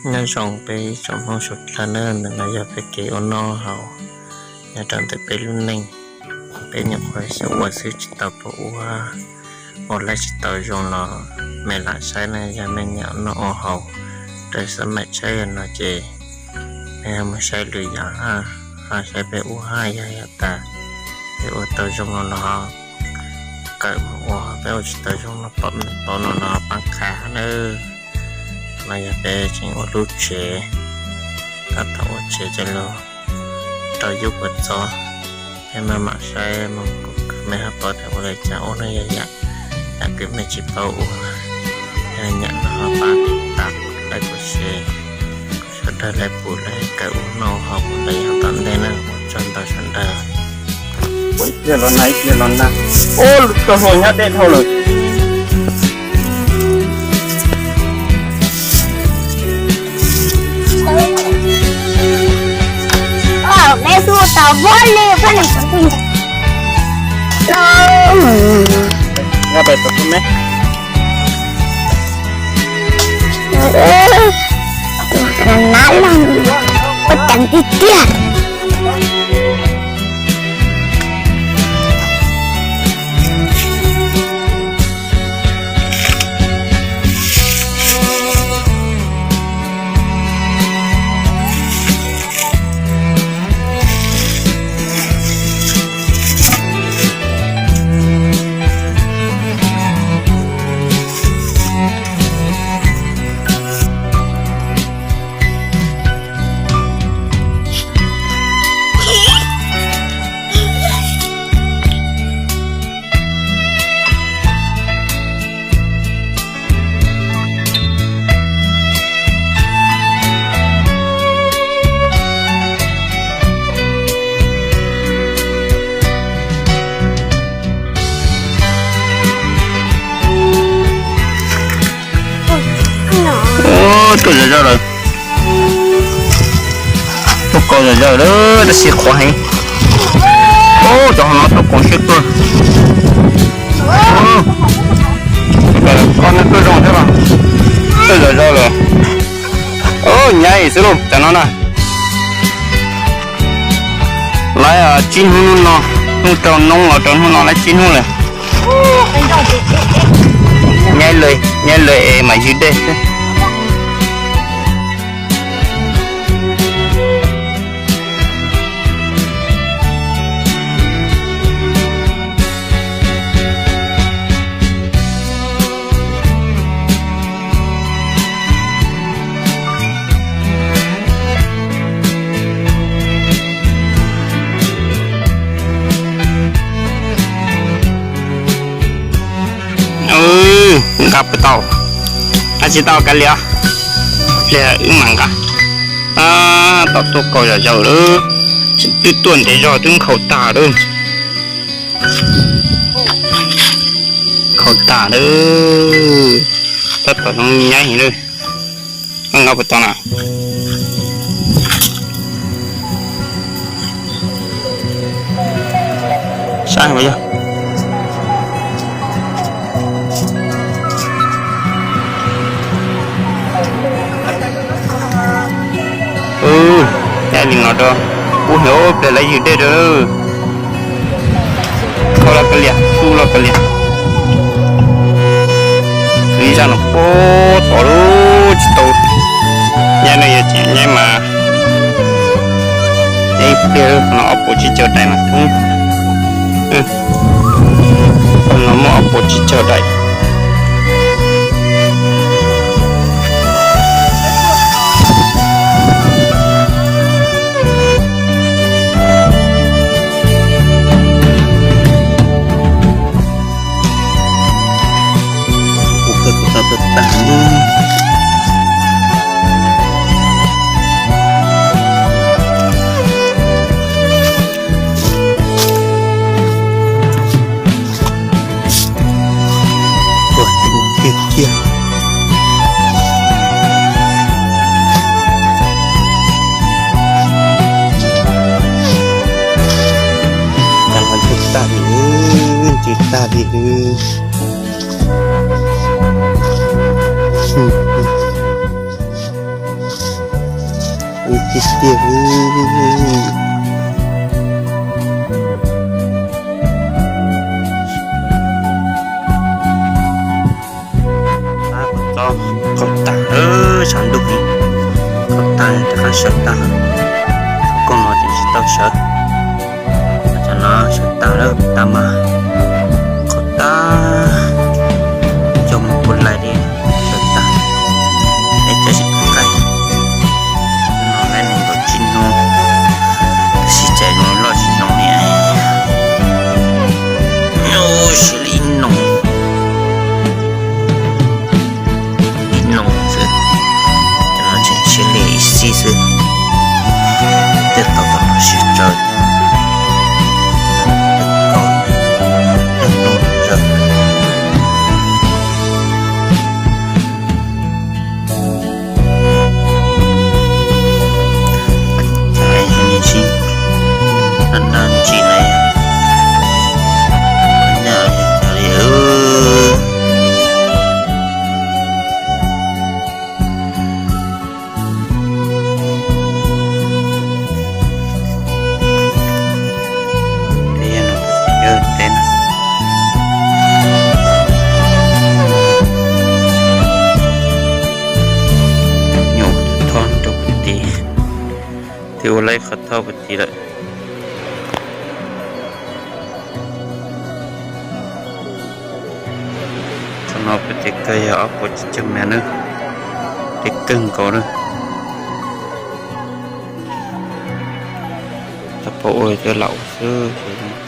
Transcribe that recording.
Nyob zoo peb tsoom Hmoob suav dlawg na, ntawm no yog peb kev ua noj haus nyob rau ntawm peb lub neej. Peb nyuam qhuav xyaum ua xwb tsis tau pom ua, ua lawv tsis tau zoo los mej lam saib na, yog mej nyiam noj ua haus raws xab maim tshaib no ces mej ho mus saib lwm yam, ho saib peb ua hab, yog yam tas peb ua tau zoo no los kawm mus ua, peb ua tsis tau zoo no pom mej pom no los paab qha nawb. No yog peb tseem ua lub tsev, tab tom ua tsev coj lug rau yub puas txob, peb maj mam saib mus kom mej ho paub tas ua li cas ua no yog yam, yam kws mej tsis paub ua, yog nyam no ho pab tiv tas kuv laiv kuv share, kuv sawv daws laiv pum laiv kawm ua noj haus mus lawm yav tom ntej na, ua tsaug ntau sawv daws. Ua ib pliag los nag, ib pliag los nag. Ub, tau hluas nyob deb dhau lawm. Nab los ua teev tiag tiag. Tuaj zom zaws lawm. Tuaj kaus zom zaws lawm, tab sis qhuav heev. Cov no tuaj kaus siab kawg. Koj no tuaj zoo thiab los? Tuaj zom zaws lawm. Nyab xwb lauj, cov no na. Laiv tsib hnub hnub no, hnub rau noob los rau hnub no laiv tsib hnub lawm. Nyab lawm, nyab lawm es mam ywg dej xwb. Nqa puas tau? Nqa tsis tau kav liam, pliag wb mam nqa. Tab tom tuaj kaus zom zaws lawm, twb tuaj ntev zog twb nkhaus tag lawm. Nkhaus tag lawm, tab tom zoo nyab heev lawm. Koj nqa puas tau na? Saib puas yog. Nyab li no rau, ub, hnub pliag lawv ywg dej rau. Kho los kav liam, tu los kav liam. Ib zaj no puag tod lub tsis tau. Nyab no yog tseem nyab mas, nyab ib pliag no ob puas tsib caug daim mas thoob. No muaj ob puas tsib caug daim. Tuaj tiag tiag. Tag los ntsws tag li, ntsws tag li. Ub, tiag tiag. Qaug tag lawm, tshav ntuj heev. Qaug tag, rov qab sawv tag. Kooj no tseem tsis tau sawv. Cov no sawv tag lawm, tag mas qaug tag, coj mus puas lais li, sawv tag. Es cov tsis qaij no lawm nees nkaum tsib hnub, tab sis cas zoo loj tsis zoo li. Ub, siav li ib noo, ib noo xwb, cov no tseem siav li ib xib xwb. Tej tau tau siav tsawv, tej kaus, tej nplooj zawg. Cas zoo li sib daj daj ntsis na, nyaj li cas li. Nyuam qhuav thov rau puag tid, twb ua lawm qhov thauj puag tid lawm. Qhov no puag tid kawg yog ob puas tsib caug mev na, deb kawg nkaus na. Tau pom ua li twb lam ua xwb.